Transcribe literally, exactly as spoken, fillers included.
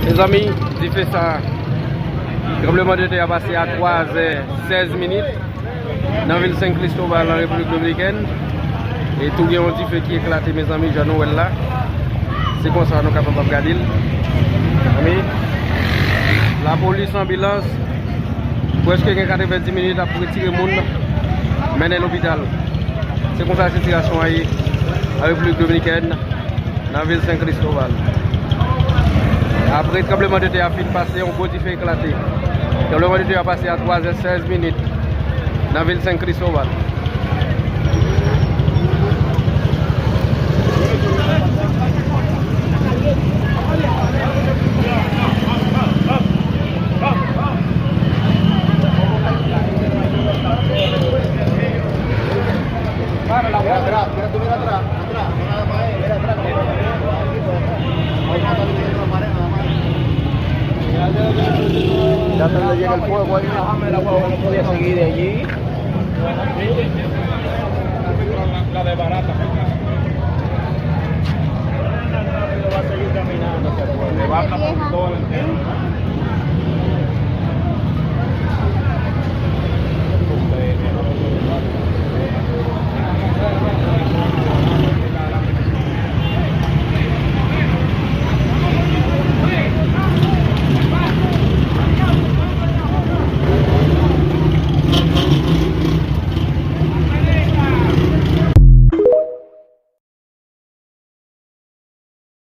Mezanmi, dife sa, tranbleman de tè a pase a twa zè sèz minit nan vil Sen Kristoval, an Repiblik Dominikèn. E tou gen yon dife ki eklate, mezanmi, jan nou wè l la. Se konsa nou kapab ap gade l. Mezanmi, lapolis, anbilans, prèske gen katrevenndis minit ap retire moun, mennen lopital. Se konsa sitiyasyon an ye an Repiblik Dominikèn, nan vil Sen Kristoval. Apre tranbleman de tè a fin pase, yon gwo dife eklate. Tranbleman de tè a pase a twa zè sèz minit nan vil Sen Kristoval. Ya están leyendo el fuego ahí. Déjame la guagua, no podía seguir de allí. Va a seguir caminando, se puede. Va a estar por todo el tiempo.